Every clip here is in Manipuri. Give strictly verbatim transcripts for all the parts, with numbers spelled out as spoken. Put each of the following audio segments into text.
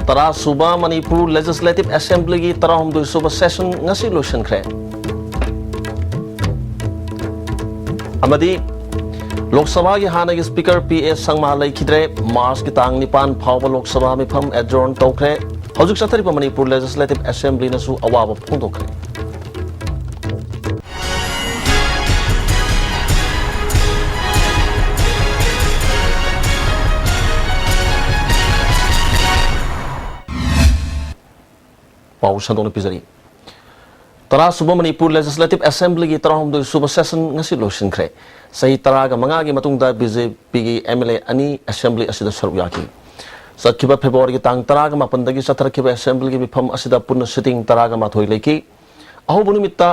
ꯇꯔꯥ ꯁꯨꯕ ꯃꯅꯤꯄꯨꯔ ꯂꯦꯖꯤꯁꯂꯦꯇꯤꯚ ꯑꯦꯁꯦꯝꯕ꯭ꯂꯤꯒꯤ ꯇꯔꯥꯍꯨꯝꯗꯣꯏ ꯁꯨꯕ ꯁꯦꯁꯟ ꯉꯁꯤ ꯂꯣꯏꯁꯤꯟꯈ꯭ꯔꯦ꯫ ꯑꯃꯗꯤ ꯂꯣꯛ ꯁꯚꯥꯒꯤ ꯍꯥꯟꯅꯒꯤ ꯁ꯭ꯄꯤꯀꯔ ꯄꯤ ꯑꯦ ꯁꯪꯃꯥ ꯂꯩꯈꯤꯗ꯭ꯔꯦ꯫ ꯃꯥꯔꯆꯀꯤ ꯇꯥꯡ ꯅꯤꯄꯥꯟ ꯐꯥꯎꯕ ꯂꯣꯛ ꯁꯚꯥ ꯃꯤꯐꯝ ꯑꯦꯗꯖꯣꯔꯟ ꯇꯧꯈ꯭ꯔꯦ꯫ ꯍꯧꯖꯤꯛ ꯆꯠꯊꯔꯤꯕ ꯃꯅꯤꯄꯨꯔ ꯂꯦꯖꯤꯁꯂꯦꯇꯤꯚ ꯑꯦꯁꯦꯝꯕ꯭ꯂꯤꯅꯁꯨ ꯑꯋꯥꯕ ꯐꯣꯡꯗꯣꯛꯈ꯭ꯔꯦ꯫ ꯄꯥꯎ ꯁꯟꯗꯣꯛꯅ ꯄꯤꯖꯔꯤ꯫ ꯇꯔꯥ ꯁꯨꯕ ꯃꯅꯤꯄꯨꯔ ꯂꯦꯖꯤꯁꯂꯦꯇꯤꯚ ꯑꯦꯁꯦꯝꯕ꯭ꯂꯤꯒꯤ ꯇꯔꯥꯍꯨꯝꯗꯣꯏ ꯁꯨꯕ ꯁꯦꯁꯟ ꯉꯁꯤ ꯂꯣꯏꯁꯤꯟꯈ꯭ꯔꯦ꯫ ꯆꯍꯤ ꯇꯔꯥꯒ ꯃꯉꯥꯒꯤ ꯃꯇꯨꯡꯗ ꯕꯤ ꯖꯦ ꯄꯤꯒꯤ ꯑꯦꯝ ꯑꯦꯜ ꯑꯦ ꯑꯅꯤ ꯑꯦꯁꯦꯝꯕ꯭ꯂꯤ ꯑꯁꯤꯗ ꯁꯔꯨꯛ ꯌꯥꯈꯤ꯫ ꯆꯠꯈꯤꯕ ꯐꯦꯕ꯭ꯔꯨꯋꯥꯔꯤꯒꯤ ꯇꯥꯡ ꯇꯔꯥꯒ ꯃꯥꯄꯟꯗꯒꯤ ꯆꯠꯊꯔꯛꯈꯤꯕ ꯑꯦꯁꯦꯝꯕ꯭ꯂꯤꯒꯤ ꯃꯤꯐꯝ ꯑꯁꯤꯗ ꯄꯨꯟꯅ ꯁꯤꯇꯤꯡ ꯇꯔꯥꯒ ꯃꯥꯊꯣꯏ ꯂꯩꯈꯤ꯫ ꯑꯍꯧꯕ ꯅꯨꯃꯤꯠꯇ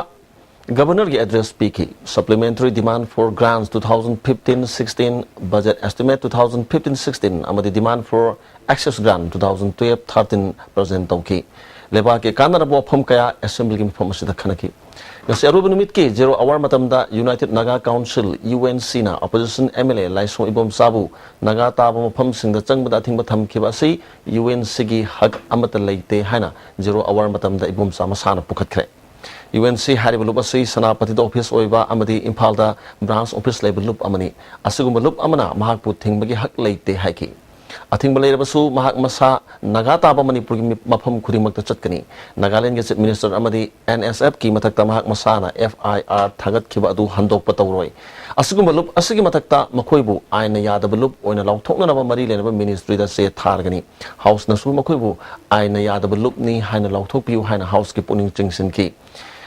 ꯒꯕꯔꯅꯔꯒꯤ ꯑꯦꯗ꯭ꯔꯦꯁ ꯄꯤꯈꯤ꯫ Supplementary demand for grants two thousand fifteen sixteen, budget estimate two thousand fifteen sixteen ꯑꯃꯗꯤ demand for excess grant two thousand twelve thirteen present ꯇꯧꯈꯤ꯫ ꯂꯩꯕꯥꯛꯀꯤ ꯀꯥꯟꯅꯔꯕ ꯋꯥꯐꯝ ꯀꯌꯥ ꯑꯦꯁꯦꯝꯕ꯭ꯂꯤꯒꯤ ꯃꯤꯐꯝ ꯑꯁꯤꯗ ꯈꯟꯅꯈꯤ꯫ ꯉꯁꯤ ꯑꯔꯣꯏꯕ ꯅꯨꯃꯤꯠꯀꯤ zero hour ꯃꯇꯝꯗ United Naga Council, U N C ꯅ opposition M L A ꯂꯥꯏꯁ꯭ꯔꯝ ꯏꯕꯣꯝꯆꯥꯕꯨ ꯅꯥꯒꯥ ꯇꯥꯕ ꯃꯐꯝꯁꯤꯡꯗ ꯆꯪꯕꯗ ꯑꯊꯤꯡꯕ ꯊꯝꯈꯤꯕ ꯑꯁꯤ U N C ꯒꯤ ꯍꯛ ꯑꯃꯠꯇ ꯂꯩꯇꯦ ꯍꯥꯏꯅ zero hour ꯃꯇꯝꯗ ꯏꯕꯣꯝꯆꯥ ꯃꯁꯥꯅ ꯄꯨꯈꯠꯈ꯭ꯔꯦ꯫ U N C ꯍꯥꯏꯔꯤꯕ ꯂꯨꯞ ꯑꯁꯤ ꯁꯦꯅꯥꯄꯇꯤꯗ ꯑꯣꯐꯤꯁ ꯑꯣꯏꯕ ꯑꯃꯗꯤ ꯏꯝꯐꯥꯜꯗ ꯕ꯭ꯔꯥꯟꯁ ꯑꯣꯐꯤꯁ ꯂꯩꯕ ꯂꯨꯞ ꯑꯃꯅꯤ꯫ ꯑꯁꯤꯒꯨꯝꯕ ꯂꯨꯞ ꯑꯃꯅ ꯃꯍꯥꯛꯄꯨ ꯊꯤꯡꯕꯒꯤ ꯍꯛ ꯂꯩꯇꯦ ꯍꯥꯏꯈꯤ꯫ ꯑꯊꯤꯡꯕ ꯂꯩꯔꯕꯁꯨ ꯃꯍꯥꯛ ꯃꯁꯥ ꯅꯥꯒꯥ ꯇꯥꯕ ꯃꯅꯤꯄꯨꯔꯒꯤ ꯃꯤ-, ꯃꯐꯝ ꯈꯨꯗꯤꯡꯃꯛꯇ ꯆꯠꯀꯅꯤ꯫ ꯅꯥꯒꯥꯂꯦꯟꯗꯒꯤ ꯆꯤꯐ ꯃꯤꯅꯤꯁꯇꯔ ꯑꯃꯗꯤ N S F ꯀꯤ ꯃꯊꯛꯇ ꯃꯍꯥꯛ ꯃꯁꯥꯅ F I R ꯊꯥꯒꯠꯈꯤꯕ ꯑꯗꯨ ꯍꯟꯗꯣꯛꯄ ꯇꯧꯔꯣꯏ꯫ ꯑꯁꯤꯒꯨꯝꯕ ꯂꯨꯞ ꯑꯁꯤꯒꯤ ꯃꯊꯛꯇ ꯃꯈꯣꯏꯕꯨ ꯑꯥꯏꯟꯅ ꯌꯥꯗꯕ ꯂꯨꯞ ꯑꯣꯏꯅ ꯂꯥꯎꯊꯣꯛꯅꯅꯕ ꯃꯔꯤ ꯂꯩꯅꯕ ꯃꯤꯅꯤꯁꯇ꯭ꯔꯤꯗ ꯆꯦ ꯊꯥꯔꯒꯅꯤ꯫ ꯍꯥꯎꯁꯅꯁꯨ ꯃꯈꯣꯏꯕꯨ ꯑꯥꯏꯟꯅ ꯌꯥꯗꯕ ꯂꯨꯞꯅꯤ ꯍꯥꯏꯅ ꯂꯥꯎꯊꯣꯛꯄꯤꯌꯨ ꯍꯥꯏꯅ ꯍꯥꯎꯁꯀꯤ ꯄꯨꯛꯅꯤꯡ ꯆꯤꯡꯁꯤꯟꯈꯤ꯫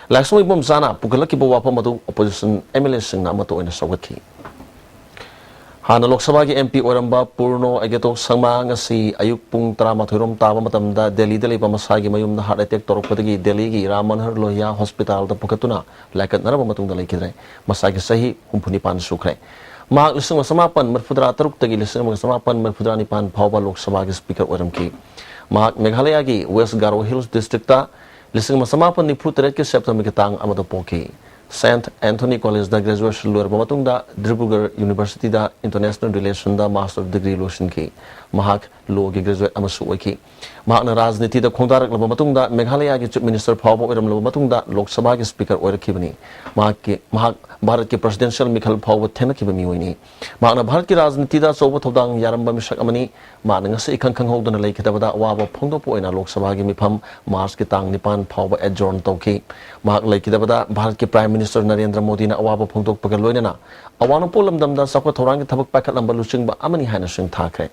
ꯂꯥꯏꯁ꯭ꯔꯝ ꯏꯕꯣꯝꯆꯥꯅ ꯄꯨꯈꯠꯂꯛꯈꯤꯕ ꯋꯥꯐꯝ ꯑꯗꯨ ꯑꯣꯄꯣꯖꯤꯁꯟ M L A ꯁꯤꯡꯅ ꯑꯃꯠꯇ ꯑꯣꯏꯅ ꯁꯧꯒꯠꯈꯤ꯫ ꯍꯥꯟꯅ ꯂꯣꯛ ꯁꯚꯥꯒꯤ M P ꯑꯣꯏꯔꯝꯕ ꯄꯨꯔꯅꯣ ꯑꯦꯒꯦꯇꯣ ꯁꯪꯃꯥ ꯉꯁꯤ ꯑꯌꯨꯛ ꯄꯨꯡ ꯇꯔꯥꯃꯥꯊꯣꯏ ꯔꯣꯝ ꯇꯥꯕ ꯃꯇꯝꯗ ꯗꯦꯜꯂꯤꯗ ꯂꯩꯕ ꯃꯁꯥꯒꯤ ꯃꯌꯨꯝꯗ ꯍꯥꯔꯠ ꯑꯦꯇꯦꯛ ꯇꯧꯔꯛꯄꯗꯒꯤ ꯗꯦꯜꯂꯤꯒꯤ ꯔꯥꯝ ꯃꯅꯣꯍꯔ ꯂꯣꯍꯤꯌꯥ ꯍꯣꯁꯄꯤꯇꯥꯜꯗ ꯄꯨꯈꯠꯇꯨꯅ ꯂꯥꯏꯀꯠꯅꯔꯕ ꯃꯇꯨꯡꯗ ꯂꯩꯈꯤꯗ꯭ꯔꯦ꯫ ꯃꯁꯥꯒꯤ ꯆꯍꯤ ꯍꯨꯝꯐꯨ ꯅꯤꯄꯥꯟ ꯁꯨꯈ꯭ꯔꯦ꯫ ꯃꯍꯥꯛ ꯂꯤꯁꯤꯡ ꯑꯃ ꯆꯃꯥꯄꯟ ꯃꯔꯤꯐꯨꯇꯔꯥ ꯇꯔꯨꯛꯇꯒꯤ ꯂꯤꯁꯤꯡ ꯑꯃꯒ ꯆꯃꯥꯄꯟ ꯃꯔꯤꯐꯨꯇꯔꯥ ꯅꯤꯄꯥꯟ ꯐꯥꯎꯕ ꯂꯣꯛ ꯁꯚꯥꯒꯤ ꯁ꯭ꯄꯤꯀꯔ ꯑꯣꯏꯔꯝꯈꯤ꯫ ꯃꯍꯥꯛ ꯃꯦꯘꯥꯂꯌꯥꯒꯤ ꯋꯦꯁ ꯒꯥꯔꯣ ꯍꯤꯜꯁ ꯗꯤꯁꯇ꯭ꯔꯤꯛꯇ ꯂꯤꯁꯤꯡ ꯑꯃ ꯆꯃꯥꯄꯟ ꯅꯤꯐꯨ ꯇꯔꯦꯠꯀꯤ ꯁꯦꯞꯇꯦꯝꯕꯔꯒꯤ ꯇꯥꯡ ꯑꯃꯗ ꯄꯣꯛꯈꯤ꯫ ꯁꯦꯟꯠ ꯑꯦꯟꯊꯣꯅꯤ ꯀꯣꯂꯦꯖꯗ ꯒ꯭ꯔꯦꯖꯨꯑꯦꯁꯟ ꯂꯣꯏꯔꯕ ꯃꯇꯨꯡꯗ ꯗꯤꯕ꯭ꯔꯨꯒꯔ ꯌꯨꯅꯤꯚꯔꯁꯤꯇꯤꯗ ꯏꯟꯇꯔꯅꯦꯁꯅꯦꯜ ꯔꯤꯂꯦꯁꯟꯗ ꯃꯥꯁꯇꯔ ꯗꯤꯒ꯭ꯔꯤ ꯂꯣꯏꯁꯤꯟꯈꯤ꯫ ꯃꯍꯥꯛ ꯂꯣꯒꯤ ꯒ꯭ꯔꯦꯖꯨꯋꯦꯠ ꯑꯃꯁꯨ ꯑꯣꯏꯈꯤ꯫ ꯃꯍꯥꯛꯅ ꯔꯥꯖꯅꯤꯇꯤꯗ ꯈꯣꯡꯗꯥꯔꯛꯂꯕ ꯃꯇꯨꯡꯗ, ꯃꯦꯘꯥꯂꯌꯥꯒꯤ ꯆꯤꯐ ꯃꯤꯅꯤꯁꯇꯔ ꯐꯥꯎꯕ ꯑꯣꯏꯔꯝꯂꯕ ꯃꯇꯨꯡꯗ, ꯂꯣꯛ ꯁꯚꯥꯒꯤ ꯁ꯭ꯄꯤꯀꯔ ꯑꯣꯏꯔꯛꯈꯤꯕꯅꯤ꯫ ꯃꯍꯥꯛꯀꯤ, ꯃꯍꯥꯛ ꯚꯥꯔꯠꯀꯤ ꯄ꯭ꯔꯁꯤꯗꯦꯟꯁꯤꯌꯦꯜ ꯃꯤꯈꯜ ꯐꯥꯎꯕ ꯊꯦꯡꯅꯈꯤꯕ ꯃꯤꯑꯣꯏꯅꯤ꯫ ꯃꯍꯥꯛꯅ ꯚꯥꯔꯠꯀꯤ ꯔꯥꯖꯅꯤꯇꯤꯗ ꯑꯆꯧꯕ ꯊꯧꯗꯥꯡ ꯌꯥꯔꯝꯕ ꯃꯤꯁꯛ ꯑꯃꯅꯤ꯫ ꯃꯍꯥꯛꯅ ꯉꯁꯤ ꯏꯈꯪ ꯈꯪꯍꯧꯗꯅ ꯂꯩꯈꯤꯗꯕꯗ ꯑꯋꯥꯕ ꯐꯣꯡꯗꯣꯛꯄ ꯑꯣꯏꯅ ꯂꯣꯛ ꯁꯚꯥꯒꯤ ꯃꯤꯐꯝ ꯃꯥꯔꯆꯀꯤ ꯇꯥꯡ ꯅꯤꯄꯥꯟ ꯐꯥꯎꯕ ꯑꯦꯗꯖꯣꯔꯟ ꯇꯧꯈꯤ꯫ ꯃꯍꯥꯛ ꯂꯩꯈꯤꯗꯕꯗ ꯚꯥꯔꯠꯀꯤ ꯄ꯭ꯔꯥꯏꯝ ꯃꯤꯅꯤꯁꯇꯔ ꯅꯔꯦꯟꯗ꯭ꯔ ꯃꯣꯗꯤꯅ ꯑꯋꯥꯕ ꯐꯣꯡꯗꯣꯛꯄꯒ ꯂꯣꯏꯅꯅ ꯑꯋꯥꯡ ꯅꯣꯡꯄꯣꯛ ꯂꯝꯗꯝꯗ ꯆꯥꯎꯈꯠ ꯊꯧꯔꯥꯡꯒꯤ ꯊꯕꯛ ꯄꯥꯏꯈꯠꯂꯝꯕ ꯂꯨꯆꯤꯡꯕ ꯑꯃꯅꯤ ꯍꯥꯏꯅ ꯁꯤꯡꯊꯥꯈ꯭ꯔꯦ꯫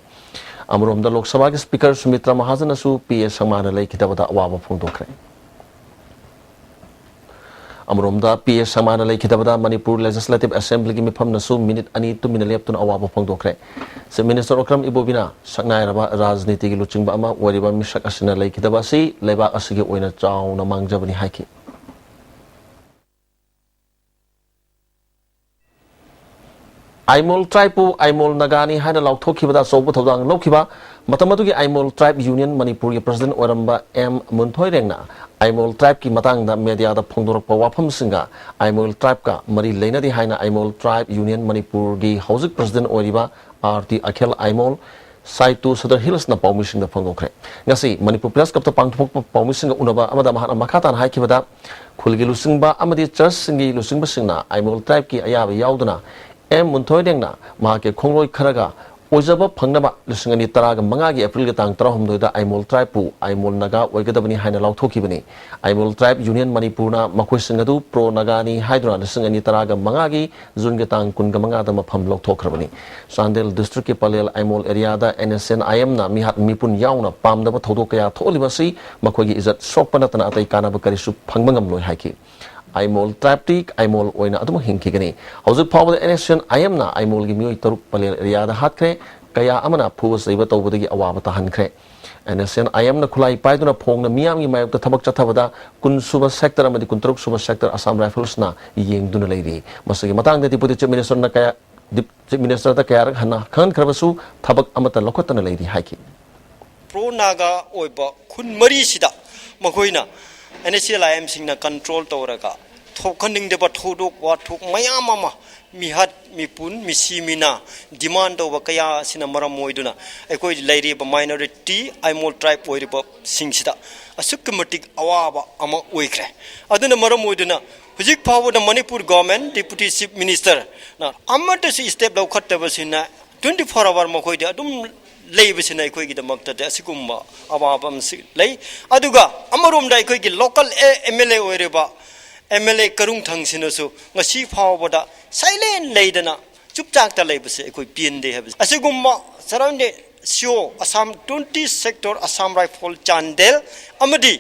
ꯑꯃꯔꯣꯝꯗ ꯂꯣꯛ ꯁꯚꯥꯒꯤ ꯁ꯭ꯄꯤꯀꯔ ꯁꯨꯃꯤꯇ꯭ꯔ ꯃꯍꯥꯖꯟꯅꯁꯨ ꯄꯤ ꯑꯦ ꯁꯪꯃꯥꯅ ꯂꯩꯈꯤꯗꯕꯗ ꯑꯋꯥꯕ ꯐꯣꯡꯗꯣꯛꯈ꯭ꯔꯦ꯫ ꯑꯃꯔꯣꯝꯗ ꯄꯤ ꯑꯦ ꯁꯪꯃꯥꯅ ꯂꯩꯈꯤꯗꯕꯗ ꯃꯅꯤꯄꯨꯔ ꯂꯦꯖꯤꯁꯂꯦꯇꯤꯚ ꯑꯦꯁꯦꯝꯕ꯭ꯂꯤꯒꯤ ꯃꯤꯐꯝꯅꯁꯨ ꯃꯤꯅꯤꯠ ꯑꯅꯤ ꯇꯨꯃꯤꯟꯅ ꯂꯦꯞꯇꯨꯅ ꯑꯋꯥꯕ ꯐꯣꯡꯗꯣꯛꯈ꯭ꯔꯦ꯫ ꯆꯤꯐ ꯃꯤꯅꯤꯁꯇꯔ ꯑꯣꯀ꯭ꯔꯝ ꯏꯕꯣꯕꯤꯅ ꯁꯛꯅꯥꯏꯔꯕ ꯔꯥꯖꯅꯤꯇꯤꯒꯤ ꯂꯨꯆꯤꯡꯕ ꯑꯃ ꯑꯣꯏꯔꯤꯕ ꯃꯤꯁꯛ ꯑꯁꯤꯅ ꯂꯩꯈꯤꯗꯕ ꯑꯁꯤ ꯂꯩꯕꯥꯛ ꯑꯁꯤꯒꯤ ꯑꯣꯏꯅ ꯆꯥꯎꯅ ꯃꯥꯡꯖꯕꯅꯤ ꯍꯥꯏꯈꯤ꯫ ꯑꯥꯏꯃꯣꯜ ꯇ꯭ꯔꯥꯏꯕꯄꯨ ꯑꯥꯏꯃꯣꯜ ꯅꯥꯒꯥꯅꯤ ꯍꯥꯏꯅ ꯂꯥꯎꯊꯣꯛꯈꯤꯕꯗ ꯑꯆꯧꯕ ꯊꯧꯗꯥꯡ ꯂꯧꯈꯤꯕ, ꯃꯇꯝ ꯑꯗꯨꯒꯤ ꯑꯥꯏꯃꯣꯜ ꯇ꯭ꯔꯥꯏꯕ ꯌꯨꯅꯤꯌꯟ ꯃꯅꯤꯄꯨꯔꯒꯤ ꯄ꯭ꯔꯁꯤꯗꯦꯟꯠ ꯑꯣꯏꯔꯝꯕ ꯑꯦꯝ ꯃꯨꯟꯊꯣꯏꯔꯦꯡꯅ ꯑꯥꯏꯃꯣꯜ ꯇ꯭ꯔꯥꯏꯕꯀꯤ ꯃꯇꯥꯡꯗ ꯃꯦꯗꯤꯌꯥꯗ ꯐꯣꯡꯗꯣꯔꯛꯄ ꯋꯥꯐꯝꯁꯤꯡꯒ ꯑꯥꯏꯃꯣꯜ ꯇ꯭ꯔꯥꯏꯕꯀ ꯃꯔꯤ ꯂꯩꯅꯗꯦ ꯍꯥꯏꯅ ꯑꯥꯏꯃꯣꯜ ꯇ꯭ꯔꯥꯏꯕ ꯌꯨꯅꯤꯌꯟ ꯃꯅꯤꯄꯨꯔꯒꯤ ꯍꯧꯖꯤꯛ ꯄ꯭ꯔꯁꯤꯗꯦꯟꯠ ꯑꯣꯏꯔꯤꯕ ꯑꯥꯔ ꯇꯤ ꯑꯈꯤꯜ ꯑꯥꯏꯃꯣꯜ, ꯁꯥꯏꯇꯨ ꯁꯗꯔ ꯍꯤꯜꯁꯅ ꯄꯥꯎꯃꯤꯁꯤꯡꯗ ꯐꯣꯡꯗꯣꯛꯈ꯭ꯔꯦ꯫ ꯉꯁꯤ ꯃꯅꯤꯄꯨꯔ ꯄ꯭ꯔꯦꯁ ꯀ꯭ꯂꯕꯇ ꯄꯥꯡꯊꯣꯛꯄ ꯄꯥꯎꯃꯤꯁꯤꯡꯒ ꯎꯅꯕ ꯑꯃꯗ ꯃꯍꯥꯛꯅ ꯃꯈꯥ ꯇꯥꯅ ꯍꯥꯏꯈꯤꯕꯗ, ꯈꯨꯜꯒꯤ ꯂꯨꯆꯤꯡꯕ ꯑꯃꯗꯤ ꯆꯔꯆꯁꯤꯡꯒꯤ ꯂꯨꯆꯤꯡꯕꯁꯤꯡꯅ ꯑꯥꯏꯃꯣꯜ ꯇ꯭ꯔꯥꯏꯕꯀꯤ ꯑꯌꯥꯕ ꯌꯥꯎꯗꯅ ꯑꯦꯝ ꯃꯨꯟꯊꯣꯏꯔꯦꯡꯅ ꯃꯍꯥꯛꯀꯤ ꯈꯣꯡꯂꯣꯏ ꯈꯔꯒ ꯑꯣꯏꯖꯕ ꯐꯪꯅꯕ ꯂꯤꯁꯤꯡ ꯑꯅꯤ ꯇꯔꯥꯒ ꯃꯉꯥꯒꯤ ꯑꯦꯄ꯭ꯔꯤꯜꯒꯤ ꯇꯥꯡ ꯇꯔꯥꯍꯨꯝꯗꯣꯏꯗ ꯑꯥꯏꯃꯣꯜ ꯇ꯭ꯔꯥꯏꯕꯄꯨ ꯑꯥꯏꯃꯣꯜ ꯅꯥꯒꯥ ꯑꯣꯏꯒꯗꯕꯅꯤ ꯍꯥꯏꯅ ꯂꯥꯎꯊꯣꯛꯈꯤꯕꯅꯤ꯫ ꯑꯥꯏꯃꯣꯜ ꯇ꯭ꯔꯥꯏꯕ ꯌꯨꯅꯤꯌꯟ ꯃꯅꯤꯄꯨꯔꯅ ꯃꯈꯣꯏꯁꯤꯡ ꯑꯗꯨ ꯄ꯭ꯔꯣ ꯅꯥꯒꯥꯅꯤ ꯍꯥꯏꯗꯨꯅ ꯂꯤꯁꯤꯡ ꯑꯅꯤ ꯇꯔꯥꯒ ꯃꯉꯥꯒꯤ ꯖꯨꯟꯒꯤ ꯇꯥꯡ ꯀꯨꯟꯒ ꯃꯉꯥꯗ ꯃꯐꯝ ꯂꯧꯊꯣꯛꯈ꯭ꯔꯕꯅꯤ꯫ ꯆꯥꯟꯗꯦꯜ ꯗꯤꯁꯇ꯭ꯔꯤꯛꯀꯤ ꯄꯂꯦꯜ ꯑꯥꯏꯃꯣꯜ ꯑꯦꯔꯤꯌꯥꯗ ꯑꯦꯟ ꯑꯦꯁ ꯑꯦꯟ ꯑꯥꯏ ꯑꯦꯝꯅ ꯃꯤꯍꯥꯠ ꯃꯤꯄꯨꯟ ꯌꯥꯎꯅ ꯄꯥꯝꯗꯕ ꯊꯧꯗꯣꯛ ꯀꯌꯥ ꯊꯣꯛꯍꯜꯂꯤꯕ ꯑꯁꯤ ꯃꯈꯣꯏꯒꯤ ꯏꯖꯠ ꯁꯣꯛꯄ ꯅꯠꯇꯅ ꯑꯇꯩ ꯀꯥꯟꯅꯕ ꯀꯔꯤꯁꯨ ꯐꯪꯕ ꯉꯝꯂꯣꯏ ꯍꯥꯏꯈꯤ꯫ ꯑꯥꯏꯃꯣꯜ ꯇ꯭ꯔꯥꯏꯕꯇꯤ ꯑꯥꯏꯃꯣꯜ ꯑꯣꯏꯅ ꯑꯗꯨꯃꯛ ꯍꯤꯡꯈꯤꯒꯅꯤ꯫ ꯍꯧꯖꯤꯛ ꯐꯥꯎꯕꯗ ꯑꯦꯟ ꯑꯦꯁ ꯑꯦꯟ ꯑꯥꯏ ꯑꯦꯝꯅ ꯑꯥꯏꯃꯣꯜꯒꯤ ꯃꯤꯑꯣꯏ ꯇꯔꯨꯛ ꯄꯂꯦꯜ ꯑꯦꯔꯤꯌꯥꯗ ꯍꯥꯠꯈ꯭ꯔꯦ꯫ ꯀꯌꯥ ꯑꯃꯅ ꯐꯨꯕ ꯆꯩꯕ ꯇꯧꯕꯗꯒꯤ ꯑꯋꯥꯕ ꯇꯥꯍꯟꯈ꯭ꯔꯦ꯫ ꯑꯦꯟ ꯑꯦꯁ ꯑꯦꯟ ꯑꯥꯏ ꯑꯦꯝꯅ ꯈꯨꯠꯂꯥꯏ ꯄꯥꯏꯗꯨꯅ ꯐꯣꯡꯅ ꯃꯤꯌꯥꯝꯒꯤ ꯃꯥꯌꯣꯛꯇ ꯊꯕꯛ ꯆꯠꯊꯕꯗ ꯀꯨꯟ ꯁꯨꯕ ꯁꯦꯛꯇꯔ ꯑꯃꯗꯤ ꯀꯨꯟꯇꯔꯨꯛ ꯁꯨꯕ ꯁꯦꯛꯇꯔ ꯑꯁꯥꯝ ꯔꯥꯏꯐꯜꯁꯅ ꯌꯦꯡꯗꯨꯅ ꯂꯩꯔꯤ꯫ ꯃꯁꯤꯒꯤ ꯃꯇꯥꯡꯗ ꯗꯤꯄꯨꯇꯤ ꯆꯤꯐ ꯃꯤꯅꯤꯁꯇꯔꯅ ꯀꯌꯥ, ꯗꯤꯞ-, ꯆꯤꯐ ꯃꯤꯅꯤꯁꯇꯔꯗ ꯀꯌꯥꯔꯛ ꯍꯟꯅ ꯈꯪꯍꯟꯈ꯭ꯔꯕꯁꯨ ꯊꯕꯛ ꯑꯃꯠꯇ ꯂꯧꯈꯠꯇꯅ ꯂꯩꯔꯤ ꯍꯥꯏꯈꯤ꯫ ꯄ꯭ꯔꯣ ꯅꯥꯒꯥ ꯑꯣꯏꯕ ꯈꯨꯟ ꯃꯔꯤꯁꯤꯗ ꯃꯈꯣꯏꯅ ꯑꯦꯟ ꯑꯦꯁ ꯑꯦꯟ ꯑꯥꯏ ꯑꯦꯝꯁꯤꯡꯅ ꯀꯟꯇ꯭ꯔꯣꯜ ꯇꯧꯔꯒ ꯊꯣꯛꯍꯟꯅꯤꯡꯗꯕ ꯊꯧꯗꯣꯛ ꯋꯥꯊꯣꯛ ꯃꯌꯥꯝ ꯑꯃ ꯃꯤꯍꯥꯠ, ꯃꯤꯄꯨꯟ, ꯃꯤꯁꯤ ꯃꯤꯅꯥ demand ꯇꯧꯕ ꯀꯌꯥ ꯑꯁꯤꯅ ꯃꯔꯝ ꯑꯣꯏꯗꯨꯅ ꯑꯩꯈꯣꯏ ꯂꯩꯔꯤꯕ minority Aimol tribe ꯑꯣꯏꯔꯤꯕꯁꯤꯡꯁꯤꯗ ꯑꯁꯨꯛꯀꯤ ꯃꯇꯤꯛ ꯑꯋꯥꯕ ꯑꯃ ꯑꯣꯏꯈ꯭ꯔꯦ꯫ ꯑꯗꯨꯅ ꯃꯔꯝ ꯑꯣꯏꯗꯨꯅ ꯍꯧꯖꯤꯛ ꯐꯥꯎꯕꯗ Manipur government, Deputy Chief Minister ꯅ ꯑꯃꯠꯇꯁꯨ step ꯂꯧꯈꯠꯇꯕꯁꯤꯅ twenty four hour ꯃꯈꯣꯏꯗꯤ ꯑꯗꯨꯝ ꯂꯩꯕꯁꯤꯅ ꯑꯩꯈꯣꯏꯒꯤꯗꯃꯛꯇꯗꯤ ꯑꯁꯤꯒꯨꯝꯕ ꯑꯋꯥꯕ ꯑꯃꯁꯨ ꯂꯩ꯫ ꯑꯗꯨꯒ ꯑꯃꯔꯣꯝꯗ ꯑꯩꯈꯣꯏꯒꯤ local MLA ꯑꯣꯏꯔꯤꯕ MLA ꯀꯔꯨꯡꯊꯪꯁꯤꯅꯁꯨ ꯉꯁꯤ ꯐꯥꯎꯕꯗ silent ꯂꯩꯗꯅ ꯆꯨꯞꯆꯥꯛꯇ ꯂꯩꯕꯁꯦ ꯑꯩꯈꯣꯏ ꯄꯦꯟꯗꯦ ꯍꯥꯏꯕꯁꯦ꯫ ꯑꯁꯤꯒꯨꯝꯕ surrounding CO Assam twenty sector Assam Rifle Chandel ꯑꯃꯗꯤ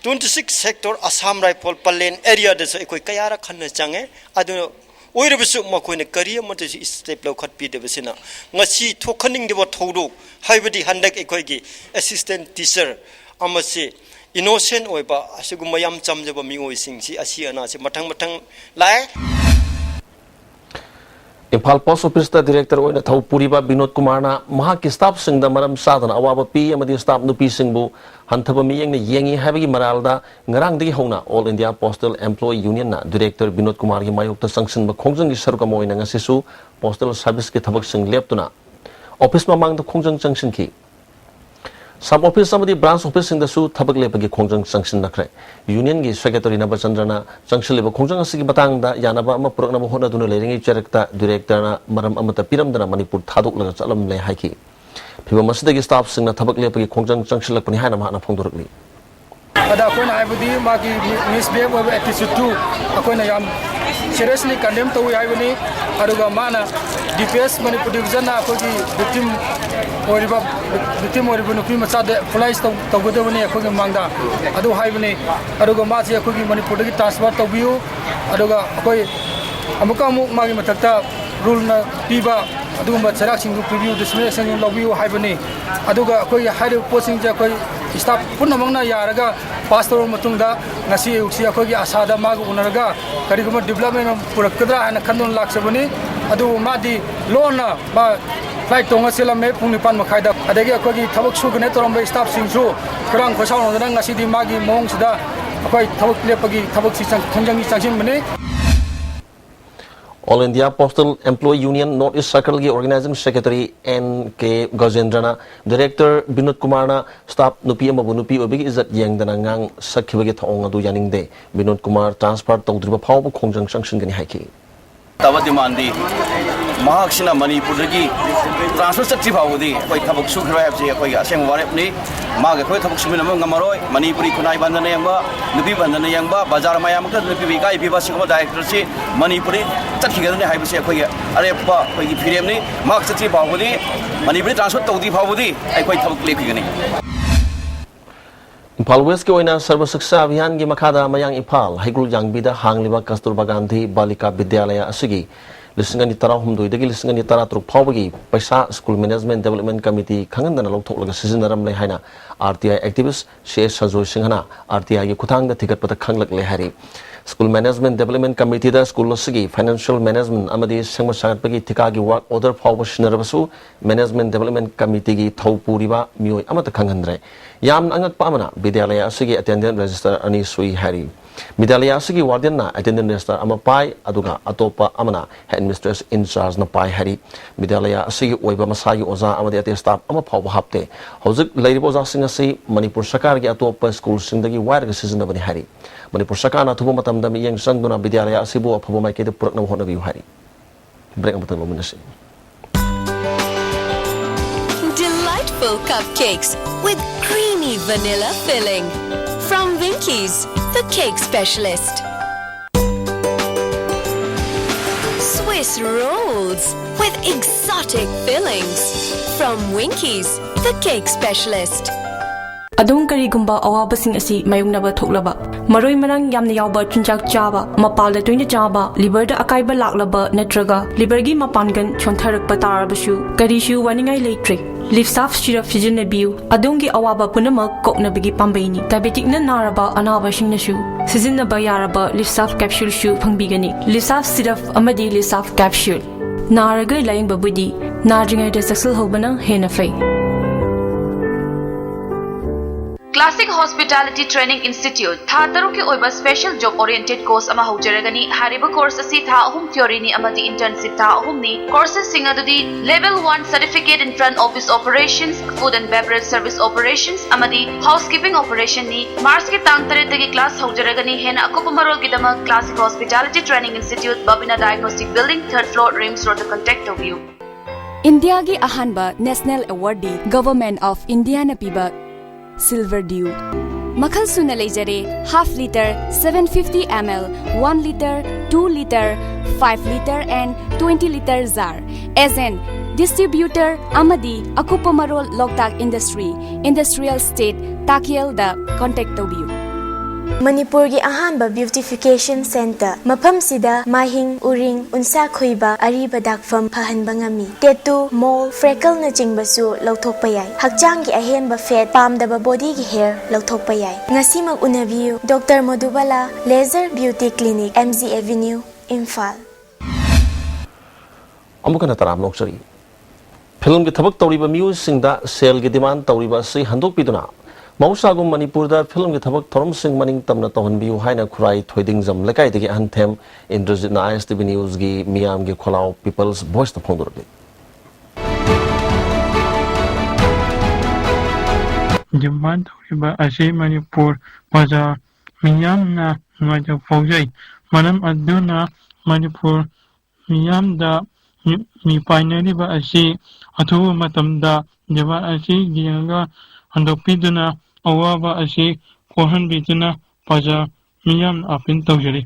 twenty six sector Assam Rifle Pallel area ꯗꯁꯨ ꯑꯩꯈꯣꯏ ꯀꯌꯥꯔꯛ ꯍꯟꯅ ꯆꯪꯉꯦ꯫ ꯑꯗꯨꯅ ꯑꯣꯏꯔꯕꯁꯨ ꯃꯈꯣꯏꯅ ꯀꯔꯤ ꯑꯃꯠꯇꯁꯨ step ꯂꯧꯈꯠꯄꯤꯗꯕꯁꯤꯅ ꯉꯁꯤ ꯊꯣꯛꯍꯟꯅꯤꯡꯗꯕ ꯊꯧꯗꯣꯛ, ꯍꯥꯏꯕꯗꯤ ꯍꯟꯗꯛ ꯑꯩꯈꯣꯏꯒꯤ assistant teacher ꯑꯃꯁꯤ innocent ꯑꯣꯏꯕ ꯑꯁꯤꯒꯨꯝꯕ ꯌꯥꯝ ꯆꯝꯖꯕ ꯃꯤꯑꯣꯏꯁꯤꯡꯁꯤ ꯑꯁꯤ ꯑꯅꯥꯁꯤ ꯃꯊꯪ ꯃꯊꯪ ꯂꯥꯛꯑꯦ꯫ ꯏꯝꯐꯥꯜ Post Office ꯇ director ꯑꯣꯏꯅ ꯊꯧ ꯄꯨꯔꯤꯕ ꯕꯤꯅꯣꯗ ꯀꯨꯃꯥꯔꯅ ꯃꯍꯥꯛꯀꯤ staff ꯁꯤꯡꯗ ꯃꯔꯝ ꯆꯥꯗꯅ ꯑꯋꯥꯕ ꯄꯤ ꯑꯃꯗꯤ staff ꯅꯨꯄꯤꯁꯤꯡꯕꯨ ꯍꯟꯊꯕ ꯃꯤꯠꯌꯦꯡꯅ ꯌꯦꯡꯉꯤ ꯍꯥꯏꯕꯒꯤ ꯃꯔꯥꯜꯗ ꯉꯔꯥꯡꯗꯒꯤ ꯍꯧꯅ All India Postal Employee Union ꯅ director ꯕꯤꯅꯣꯗ ꯀꯨꯃꯥꯔꯒꯤ ꯃꯥꯌꯣꯛꯇ ꯆꯪꯁꯤꯟꯕ ꯈꯣꯡꯖꯪꯒꯤ ꯁꯔꯨꯛ ꯑꯃ ꯑꯣꯏꯅ ꯉꯁꯤꯁꯨ postal service ꯀꯤ ꯊꯕꯛꯁꯤꯡ ꯂꯦꯞꯇꯨꯅ office ꯃꯃꯥꯡꯗ ꯈꯣꯡꯖꯪ ꯆꯪꯁꯤꯟꯈꯤ꯫ Sub office ꯑꯃꯗꯤ branch office ꯁꯤꯡꯗꯁꯨ ꯊꯕꯛ ꯂꯦꯞꯄꯒꯤ ꯈꯣꯡꯖꯪ ꯆꯪꯁꯤꯟꯅꯈ꯭ꯔꯦ꯫ Union ꯒꯤ secretary ꯅꯕꯆꯟꯗ꯭ꯔꯅ ꯆꯪꯁꯤꯜꯂꯤꯕ ꯈꯣꯡꯖꯪ ꯑꯁꯤꯒꯤ ꯃꯇꯥꯡꯗ ꯌꯥꯅꯕ ꯑꯃ ꯄꯨꯔꯛꯅꯕ ꯍꯣꯠꯅꯗꯨꯅ ꯂꯩꯔꯤꯉꯩ ꯆꯔꯛꯇ director ꯅ ꯃꯔꯝ ꯑꯃꯠꯇ ꯄꯤꯔꯝꯗꯅ ꯃꯅꯤꯄꯨꯔ ꯊꯥꯗꯣꯛꯂꯒ ꯆꯠꯂꯝꯂꯦ ꯍꯥꯏꯈꯤ꯫ ꯐꯤꯚꯝ ꯑꯁꯤꯗꯒꯤ staff ꯁꯤꯡꯅ ꯊꯕꯛ ꯂꯦꯞꯄꯒꯤ ꯈꯣꯡꯖꯪ ꯆꯪꯁꯤꯜꯂꯛꯄꯅꯤ ꯍꯥꯏꯅ ꯃꯍꯥꯛꯅ ꯐꯣꯡꯗꯣꯔꯛꯂꯤ꯫ ꯑꯗ ꯑꯩꯈꯣꯏꯅ ꯍꯥꯏꯕꯗꯤ ꯃꯥꯒꯤ misbehave ꯑꯣꯏꯕ attitude ꯇꯨ ꯑꯩꯈꯣꯏꯅ ꯌꯥꯝ seriously condemn ꯇꯧꯏ ꯍꯥꯏꯕꯅꯤ꯫ ꯑꯗꯨꯒ ꯃꯥꯅ DPS ꯃꯅꯤꯄꯨꯔ division ꯅ ꯑꯩꯈꯣꯏꯒꯤ victim ꯑꯣꯏꯔꯤꯕ, victim ꯑꯣꯏꯔꯤꯕ ꯅꯨꯄꯤ ꯃꯆꯥꯗ equalize ꯇꯧ-, ꯇꯧꯒꯗꯕꯅꯤ ꯑꯩꯈꯣꯏꯒꯤ ꯃꯃꯥꯡꯗ, ꯑꯗꯨ ꯍꯥꯏꯕꯅꯤ꯫ ꯑꯗꯨꯒ ꯃꯥꯁꯦ ꯑꯩꯈꯣꯏꯒꯤ ꯃꯅꯤꯄꯨꯔꯗꯒꯤ transfer ꯇꯧꯕꯤꯌꯨ꯫ ꯑꯗꯨꯒ ꯑꯩꯈꯣꯏ ꯑꯃꯨꯛꯀ ꯑꯃꯨꯛ ꯃꯥꯒꯤ ꯃꯊꯛꯇ rule ꯅ ꯄꯤꯕ ꯑꯗꯨꯒꯨꯝꯕ ꯆꯩꯔꯥꯛꯁꯤꯡꯗꯨ ꯄꯤꯕꯤꯌꯨ, disciplinary action ꯂꯧꯕꯤꯌꯨ ꯍꯥꯏꯕꯅꯤ꯫ ꯑꯗꯨꯒ ꯑꯩꯈꯣꯏꯒꯤ ꯍꯥꯏꯔꯤꯕ ꯄꯣꯠꯁꯤꯡꯁꯦ ꯑꯩꯈꯣꯏ staff ꯄꯨꯝꯅꯃꯛꯅ ꯌꯥꯔꯒ pass ꯇꯧꯔꯕ ꯃꯇꯨꯡꯗ ꯉꯁꯤ ꯑꯌꯨꯛꯁꯤ ꯑꯩꯈꯣꯏꯒꯤ ꯑꯁꯥꯗ ꯃꯥꯒ ꯎꯅꯔꯒ ꯀꯔꯤꯒꯨꯝꯕ development ꯑꯃ ꯄꯨꯔꯛꯀꯗ꯭ꯔꯥ ꯍꯥꯏꯅ ꯈꯟꯗꯨꯅ ꯂꯥꯛꯆꯕꯅꯤ꯫ ꯑꯗꯨꯕꯨ ꯃꯥꯗꯤ ꯂꯣꯟꯅ ꯃꯥ flight ꯇꯣꯡꯉ ꯆꯦꯜꯂꯝꯃꯦ ꯄꯨꯡ ꯅꯤꯄꯥꯟ ꯃꯈꯥꯏꯗ꯫ ꯑꯗꯒꯤ ꯑꯩꯈꯣꯏꯒꯤ ꯊꯕꯛ ꯁꯨꯒꯅꯦ ꯇꯧꯔꯝꯕ staff ꯁꯤꯡꯁꯨ ꯈꯣꯏꯔꯥꯡ ꯈꯣꯏꯁꯥꯎꯅꯗꯅ ꯉꯁꯤꯗꯤ ꯃꯥꯒꯤ ꯃꯑꯣꯡꯁꯤꯗ ꯑꯩꯈꯣꯏ ꯊꯕꯛ ꯂꯦꯞꯄꯒꯤ ꯊꯕꯛꯁꯤ ꯆꯪ-, ꯈꯣꯡꯖꯪꯁꯤ ꯆꯪꯁꯤꯟꯕꯅꯤ꯫ All India Postal Employee Union North East Circle ꯒꯤ Organizing Secretary N K ꯒꯖꯦꯟꯗ꯭ꯔꯅ Director Vinod ꯀꯨꯃꯥꯔꯅ staff ꯅꯨꯄꯤ ꯑꯃꯕꯨ ꯅꯨꯄꯤ ꯑꯣꯏꯕꯒꯤ ꯏꯖꯠ ꯌꯦꯡꯗꯅ ꯉꯥꯡ ꯁꯛꯈꯤꯕꯒꯤ ꯊꯧꯑꯣꯡ ꯑꯗꯨ ꯌꯥꯅꯤꯡꯗꯦ꯫ ꯕꯤꯅꯣꯗ ꯀꯨꯃꯥꯔ transfer ꯇꯧꯗ꯭ꯔꯤꯕ ꯐꯥꯎꯕ ꯈꯣꯡꯖꯪ ꯆꯪꯁꯤꯟꯒꯅꯤ ꯍꯥꯏꯈꯤ꯫ ꯇꯥꯕ demandꯗꯤ ꯃꯍꯥꯛꯁꯤꯅ ꯃꯅꯤꯄꯨꯔꯗꯒꯤ transfer ꯆꯠꯇ꯭ꯔꯤ ꯐꯥꯎꯕꯗꯤ ꯑꯩꯈꯣꯏ ꯊꯕꯛ ꯁꯨꯈꯤꯔꯣꯏ ꯍꯥꯏꯕꯁꯤ ꯑꯩꯈꯣꯏꯒꯤ ꯑꯁꯦꯡꯕ ꯋꯥꯔꯦꯞꯅꯤ꯫ ꯃꯥꯒ ꯑꯩꯈꯣꯏ ꯊꯕꯛ ꯁꯨꯃꯤꯟꯅꯕ ꯉꯝꯃꯔꯣꯏ꯫ ꯃꯅꯤꯄꯨꯔꯤ ꯈꯨꯟꯅꯥꯏꯕꯨ ꯍꯟꯊꯅ ꯌꯦꯡꯕ, ꯅꯨꯄꯤꯕꯨ ꯍꯟꯊꯅ ꯌꯦꯡꯕ, ꯕꯖꯥꯔ ꯃꯌꯥꯝ ꯑꯃꯗ ꯅꯨꯄꯤꯕꯨ ꯏꯀꯥꯏ ꯄꯤꯕ ꯑꯁꯤꯒꯨꯝꯕ directorꯁꯤ ꯃꯅꯤꯄꯨꯔꯗꯒꯤ ꯆꯠꯈꯤꯒꯗꯕꯅꯤ ꯍꯥꯏꯕꯁꯤ ꯑꯩꯈꯣꯏꯒꯤ ꯑꯔꯦꯞꯄ ꯑꯩꯈꯣꯏꯒꯤ ꯐꯤꯔꯦꯞꯅꯤ꯫ ꯃꯍꯥꯛ ꯆꯠꯇ꯭ꯔꯤ ꯐꯥꯎꯕꯗꯤ, ꯃꯅꯤꯄꯨꯔꯗꯒꯤ transfer ꯇꯧꯗ꯭ꯔꯤ ꯐꯥꯎꯕꯗꯤ ꯑꯩꯈꯣꯏ ꯊꯕꯛ ꯂꯦꯞꯈꯤꯒꯅꯤ꯫ ꯏꯝꯐꯥꯜ Westꯀꯤ ꯑꯣꯏꯅ ꯁꯔꯕ ꯁꯤꯛꯁꯥ ꯑꯚꯤꯌꯥꯟꯒꯤ ꯃꯈꯥꯗ ꯃꯌꯥꯡ ꯏꯝꯐꯥꯜ ꯍꯩꯒ꯭ꯔꯨꯜ ꯌꯥꯡꯕꯤꯗ ꯍꯥꯡꯂꯤꯕ ꯀꯁꯇꯨꯔꯕꯥ ꯒꯥꯟꯙꯤ ꯕꯥꯂꯤꯀꯥ ꯕꯤꯗ꯭ꯌꯥꯂꯌꯥ ꯑꯁꯤꯒꯤ ꯂꯤꯁꯤꯡ ꯑꯅꯤ ꯇꯔꯥꯍꯨꯝꯗꯣꯏꯗꯒꯤ ꯂꯤꯁꯤꯡ ꯑꯅꯤ ꯇꯔꯥꯇꯔꯨꯛ ꯐꯥꯎꯕꯒꯤ ꯄꯩꯁꯥ School Management Development Committee ꯈꯪꯍꯟꯗꯅ ꯂꯧꯊꯣꯛꯂꯒ ꯁꯤꯖꯤꯟꯅꯔꯝꯂꯦ ꯍꯥꯏꯅ R T I activist C S Sanjoy ꯁꯤꯡꯍꯅ R T Iꯒꯤ ꯈꯨꯠꯊꯥꯡꯗ ꯊꯤꯒꯠꯄꯗ ꯈꯪꯂꯛꯂꯦ ꯍꯥꯏꯔꯤ꯫ School Management Development Committeeꯗ school ꯑꯁꯤꯒꯤ financial management ꯑꯃꯗꯤ ꯁꯦꯝꯒꯠ ꯁꯥꯒꯠꯄꯒꯤ ꯊꯤꯀꯥꯒꯤ work order ꯐꯥꯎꯕ ꯁꯤꯟꯅꯔꯕꯁꯨ Management Development Committeeꯒꯤ ꯊꯧ ꯄꯨꯔꯤꯕ ꯃꯤꯑꯣꯏ ꯑꯃꯠꯇ ꯈꯪꯍꯟꯗ꯭ꯔꯦ꯫ ꯌꯥꯝꯅ ꯑꯉꯛꯄ ꯑꯃꯅ, ꯕꯤꯗ꯭ꯌꯥꯂꯌꯥ ꯑꯁꯤꯒꯤ attendance register ꯑꯅꯤ ꯁꯨꯏ ꯍꯥꯏꯔꯤ꯫ ꯕꯤꯗ꯭ꯌꯥꯂꯌꯥ ꯑꯁꯤꯒꯤ wardenꯅ attendance register ꯑꯃ ꯄꯥꯏ, ꯑꯗꯨꯒ ꯑꯇꯣꯞꯄ ꯑꯃꯅ headmistress in chargeꯅ ꯄꯥꯏ ꯍꯥꯏꯔꯤ꯫ ꯕꯤꯗ꯭ꯌꯥꯂꯌꯥ ꯑꯁꯤꯒꯤ ꯑꯣꯏꯕ ꯃꯁꯥꯒꯤ ꯑꯣꯖꯥ ꯑꯃꯗꯤ ꯑꯇꯩ staff ꯑꯃ ꯐꯥꯎꯕ ꯍꯥꯞꯇꯦ꯫ ꯍꯧꯖꯤꯛ ꯂꯩꯔꯤꯕ ꯑꯣꯖꯥꯁꯤꯡ ꯑꯁꯤ ꯃꯅꯤꯄꯨꯔ ꯁꯔꯀꯥꯔꯒꯤ ꯑꯇꯣꯞꯄ schoolꯁꯤꯡꯗꯒꯤ ꯋꯥꯏꯔꯒ ꯁꯤꯖꯤꯟꯅꯕꯅꯤ ꯍꯥꯏꯔꯤ꯫ ꯃꯅꯤꯄꯨꯔ ꯁꯔꯀꯥꯔꯅ ꯑꯊꯨꯕ ꯃꯇꯝꯗ ꯃꯤꯠꯌꯦꯡ ꯆꯪꯗꯨꯅ ꯕꯤꯗ꯭ꯌꯥꯂꯌꯥ ꯑꯁꯤꯕꯨ ꯑꯐꯕ ꯃꯥꯏꯀꯩꯗ ꯄꯨꯔꯛꯅꯕ ꯍꯣꯠꯅꯕꯤꯌꯨ ꯍꯥꯏꯔꯤ꯫ Break ꯑꯃꯇꯪ ꯂꯧꯃꯤꯟꯅꯁꯤ꯫ Delightful cupcakes with creamy vanilla filling. From Winkies, the cake specialist. Swiss rolls with exotic fillings. From Winkies, the cake specialist. ꯑꯗꯣꯝ ꯀꯔꯤꯒꯨꯝꯕ ꯑꯋꯥꯕꯁꯤꯡ ꯑꯁꯤ ꯃꯥꯌꯣꯛꯅꯕ ꯊꯣꯛꯂꯕ, ꯃꯔꯣꯏ ꯃꯔꯥꯡ ꯌꯥꯝꯅ ꯌꯥꯎꯕ ꯆꯤꯟꯖꯥꯛ ꯆꯥꯕ, ꯃꯄꯥꯜꯗ ꯇꯣꯏꯅ ꯆꯥꯕ, liverꯗ ꯑꯀꯥꯏꯕ ꯂꯥꯛꯂꯕ ꯅꯠꯇ꯭ꯔꯒ liverꯒꯤ ꯃꯄꯥꯡꯒꯜ ꯁꯣꯟꯊꯔꯛꯄ ꯇꯥꯔꯕꯁꯨ ꯀꯔꯤꯁꯨ ꯋꯥꯅꯤꯡꯉꯥꯏ ꯂꯩꯇ꯭ꯔꯦ꯫ Livsav syrup ꯁꯤꯖꯤꯟꯅꯕꯤꯌꯨ, ꯑꯗꯣꯝꯒꯤ ꯑꯋꯥꯕ ꯄꯨꯝꯅꯃꯛ ꯀꯣꯛꯅꯕꯒꯤ ꯄꯥꯝꯕꯩꯅꯤ꯫ Diabeticꯅ ꯅꯥꯔꯕ ꯑꯅꯥꯕꯁꯤꯡꯅꯁꯨ ꯁꯤꯖꯤꯟꯅꯕ ꯌꯥꯔꯕ Livsav capsuleꯁꯨ ꯐꯪꯕꯤꯒꯅꯤ꯫ Livsav syrup ꯑꯃꯗꯤ Livsav capsule꯫ ꯅꯥꯔꯒ ꯂꯥꯌꯦꯡꯕꯕꯨꯗꯤ ꯅꯥꯗ꯭ꯔꯤꯉꯩꯗ ꯆꯦꯛꯁꯤꯜꯍꯧꯕꯅ ꯍꯦꯟꯅ ꯐꯩ꯫ Class Hospitality Training Institute ꯊꯥ ꯇꯔꯨꯛꯀꯤ ꯑꯣꯏꯕ special job oriented course ꯑꯃ ꯍꯧꯖꯔꯒꯅꯤ꯫ ꯍꯥꯏꯔꯤꯕ course ꯑꯁꯤ ꯊꯥ ꯑꯍꯨꯝ theoryꯅꯤ ꯑꯃꯗꯤ internship ꯊꯥ ꯑꯍꯨꯝꯅꯤ꯫ Courses ꯁꯤꯡ ꯑꯗꯨꯗꯤ Level one Certificate in Front Office Operations, Food and Beverage Service Operations ꯑꯃꯗꯤ Housekeeping Operationꯅꯤ꯫ Marchꯀꯤ ꯇꯥꯡ ꯇꯔꯦꯠꯇꯒꯤ class ꯍꯧꯖꯔꯒꯅꯤ꯫ ꯍꯦꯟꯅ ꯑꯀꯨꯞꯄ ꯃꯔꯣꯜꯒꯤꯗꯃꯛ Classic Hospitality Training Institute, Babina Diagnostic Building, third floor, RIMS Roadꯇ contact ꯇꯧꯕꯤꯌꯨ꯫ ꯏꯟꯗꯤꯌꯥꯒꯤ ꯑꯍꯥꯟꯕ national awardꯗꯤ Government of Indiaꯅ ꯄꯤꯕ Silver Dew ꯃꯈꯜ ꯁꯨꯅ ꯂꯩꯖꯔꯦ: half litre, seven fifty ml, one litre, two litre, five litre and twenty litre jar꯫ Agent, distributor ꯑꯃꯗꯤ ꯑꯀꯨꯞꯄ ꯃꯔꯣꯜ ꯂꯣꯛꯇꯥꯛ Industry, Industrial Estate, ꯇꯥꯀꯦꯜꯗ contact ꯇꯧꯕꯤꯌꯨ꯫ ꯃꯅꯤꯄꯨꯔꯒꯤ ꯑꯍꯥꯟꯕ beautification centre꯫ ꯃꯐꯝꯁꯤꯗ ꯃꯥꯏꯍꯤꯡ, ꯎꯔꯤꯡ, ꯎꯟꯁꯥ ꯈꯨꯏꯕ, ꯑꯔꯤꯕ ꯗꯥꯛꯐꯝ ꯐꯍꯟꯕ ꯉꯝꯃꯤ꯫ Tattoo, mole, freckleꯅꯆꯤꯡꯕꯁꯨ ꯂꯧꯊꯣꯛꯄ ꯌꯥꯏ꯫ ꯍꯛꯆꯥꯡꯒꯤ ꯑꯍꯦꯟꯕ fat, ꯄꯥꯝꯗꯕ bodyꯒꯤ hair ꯂꯧꯊꯣꯛꯄ ꯌꯥꯏ꯫ ꯉꯁꯤꯃꯛ ꯎꯅꯕꯤꯌꯨ꯫ Doctor ꯃꯣꯗꯨꯕꯥꯂꯥ Laser Beauty Clinic, M G Avenue, Imphal. ꯑꯃꯨꯛ ꯍꯟꯅ ꯇꯔꯥꯝꯅ ꯑꯣꯛꯆꯔꯤ꯫ ꯐꯤꯂꯝꯒꯤ ꯊꯕꯛ ꯇꯧꯔꯤꯕ ꯃꯤꯑꯣꯏꯁꯤꯡꯗ ꯁꯦꯜꯒꯤ demand ꯇꯧꯔꯤꯕ ꯑꯁꯤ ꯍꯟꯗꯣꯛꯄꯤꯗꯨꯅ, ꯃꯍꯧꯁꯥꯒꯨꯝ ꯃꯅꯤꯄꯨꯔꯗ ꯐꯤꯂꯝꯒꯤ ꯊꯕꯛ ꯊꯧꯔꯝꯁꯤꯡ ꯃꯅꯤꯡ ꯇꯝꯅ ꯇꯧꯍꯟꯕꯤꯌꯨ ꯍꯥꯏꯅ ꯈꯨꯔꯥꯏ ꯊꯣꯏꯗꯤꯡꯖꯝ ꯂꯩꯀꯥꯏꯗꯒꯤ ꯑꯍꯟꯊꯦꯝ ꯏꯟꯗ꯭ꯔꯖꯤꯠꯅ I S T V Newsꯀꯤ ꯃꯤꯌꯥꯝꯒꯤ ꯈꯣꯜꯂꯥꯎ People's Voiceꯇ ꯐꯣꯡꯗꯣꯔꯛꯂꯤ꯫ Demand ꯇꯧꯔꯤꯕ ꯑꯁꯤ ꯃꯅꯤꯄꯨꯔ ꯄ꯭ꯔꯖꯥ ꯃꯤꯌꯥꯝꯅ ꯅꯨꯡꯉꯥꯏꯇꯕ ꯐꯥꯎꯖꯩ꯫ ꯃꯔꯝ ꯑꯗꯨꯅ ꯃꯅꯤꯄꯨꯔ ꯃꯤꯌꯥꯝꯗ ꯃꯤ-, ꯃꯤꯄꯥꯏꯅꯔꯤꯕ ꯑꯁꯤ ꯑꯊꯨꯕ ꯃꯇꯝꯗ demand ꯑꯁꯤ ꯌꯦꯡꯉꯒ ꯍꯟꯗꯣꯛꯄꯤꯗꯨꯅ ꯑꯋꯥꯕ ꯑꯁꯤ ꯀꯣꯛꯍꯟꯕꯤꯗꯨꯅ ꯄ꯭ꯔꯖꯥ ꯃꯤꯌꯥꯝꯅ appeal ꯇꯧꯖꯔꯤ꯫